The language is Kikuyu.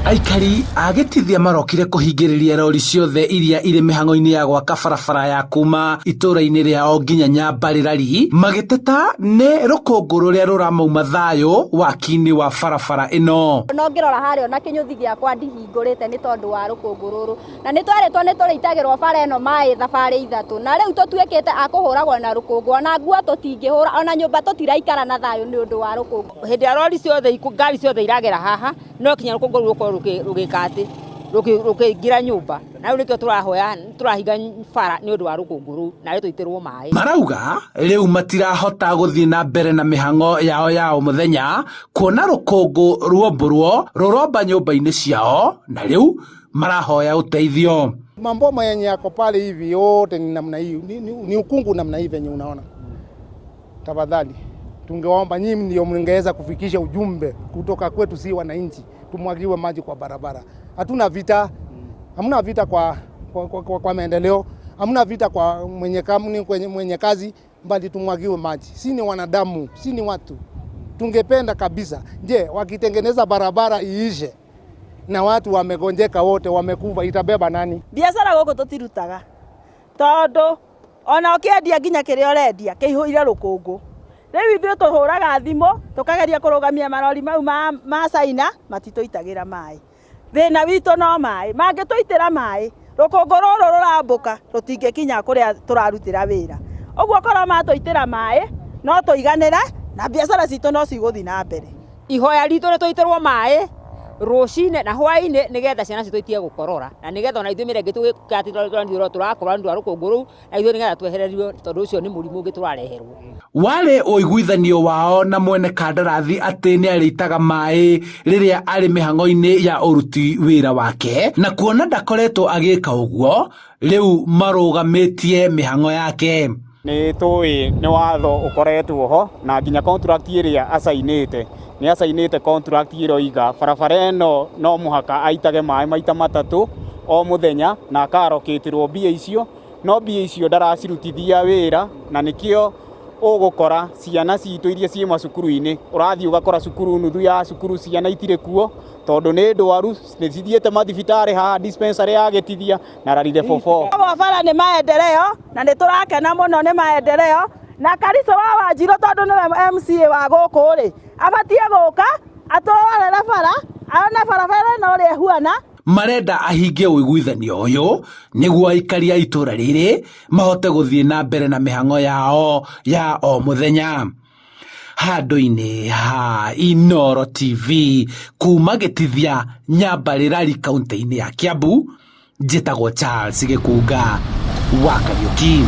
Aikari a Gĩtithia marokire kũhingĩrĩria rori ciothe iria irĩ mĩhang'o-inĩ ya gwaka barabara ya kuma itũũra-inĩ rĩao nginya Nyambarĩrari magĩteta nĩ rũkũngũ rũrĩa rũramauma thayũ waki-inĩ wa barabara ĩno. No ngĩrora harĩa ona kĩnyũthi gĩakwa ndihingũrĩte nĩ tondũ wa rũkũngũ rũrũ. Na nĩ twerĩtwo nĩ tũrĩitagĩrwo bara ĩno maĩ thabarĩ ithatũ na rĩu tũtuĩkĩte a kũhũragwo na rũkũngũ ona nguo tũtingĩhũra ona nyũmba tũtiraikara na thayũ nĩ ũndũ wa rũkũngũ. Hĩndĩ ĩrĩa rori ciothe ngari ciothe iragera haha no kinya rũkũngũ rũu rũkorwo rũgĩka atĩ rũkĩingĩra nyũmba na rĩu nĩkĩo tũrahoya tũrahinga bara nĩ ũndũ wa rũkũngũ rũu narĩ tũitĩrwo maĩ. Marauga rĩu matirahota gũthiĩ na mbere na mĩhang'o yao ya o mũthenya kuona rũkũngũ ruombũrwo rũromba nyũmba-inĩ ciao na rĩu marahoya ũteithio. Mamboma yenye yako pale hivi yote ni namna hii, ni ukungu namna hii venye unaona. Tafadhali tungewaomba nyinyi ndio mngeweza kufikisha ujumbe kutoka kwetu, si wananchi, tumwagiwe maji kwa barabara. Hatuna vita, hamna vita kwa maendeleo, hamna vita kwa mwenye kampuni, kwenye mwenye kazi, bali tumwagiwe maji. Si ni wanadamu, si ni watu. Tungependa kabisa, je, wakitengeneza barabara iishe na watu wamegonjeka wote wamekufa, itabeba nani? Biacara gũkũ tũtirutaga tondũ ona ũkĩendia nginya kĩrĩa ũrendia kĩihũire rũkũngũ. Rĩu ithuĩ tũhũraga thimũ tũkageria kũrũgamia marori mau ma China matitũitagĩra maĩ. Thĩna witũ no maĩ, mangĩtũitĩra maĩ rũkũngũ rũrũ rũrambũka rũtingĩkinya kũrĩa tũrarutĩra wĩra. Ũguo korwo matũitĩra maĩ no tũiganĩre na biacara citũ no cigũthiĩ na mbere. Ihoya ritũ nĩ tũitĩrwo maĩ rũcinĩ na hwainĩ nĩgetha ciana citũ itige gũkorora na nĩgetha ona ithuĩ mĩrenge tũrakora nĩ ũndũ wa rũkũngũ rũu na ithuĩ nĩgetha twehererio tondũ ũcio nĩ mũrimũ ũngĩ tũrareherwo. Warĩ ũiguithanio wao na mwene kandarathi atĩ nĩ arĩitaga maĩ rĩrĩa arĩ mĩhang'o-inĩ ya ũruti wĩra wake na kuona ndakoretwo agĩka ũguo rĩu marũgamĩtie mĩhang'o yake. Nĩ tũĩ nĩ watho ũkoretwo ho na nginya contract ĩrĩa acainĩte nĩ acainĩte contract ĩroiga barabara ĩno no mũhaka aitage maĩ maita matatũ o mũthenya na akarokĩtĩrwo mbia icio no mbia icio ndaracirutithia wĩra na nĩkĩo ũgũkora ciana citũ iria ciĩ macukuru-inĩ ũrathiĩ ũgakora cukuru nuthu ya cukuru ciana itirĩ kuo tondũ nĩ ndwaru nĩ cithiĩte mathibitarĩ haha dispensary ya Gĩtithia na Rarire four. Koguo bara nĩ maendeleo na nĩ tũrakena mũno nĩ maendeleo na Karicũ wa Wanjirũ tondũ nĩwe MCA wa gũkũ rĩ abatiĩ gũka atũrorere bara one barabara ĩno ũrĩa ĩhuana. Marenda ahingie ũiguithanio ũyũ nĩguo aikari a itũũra rĩrĩ mahote gũthiĩ na mbere na mĩhang'o yao ya o mũthenya. Handũ-inĩ ha Inooro TV kuma Gĩtithia Nyambarĩrari kaũntĩ-inĩ ya Kiambu, njĩtagwo Charles Gĩkunga wa Kariũki.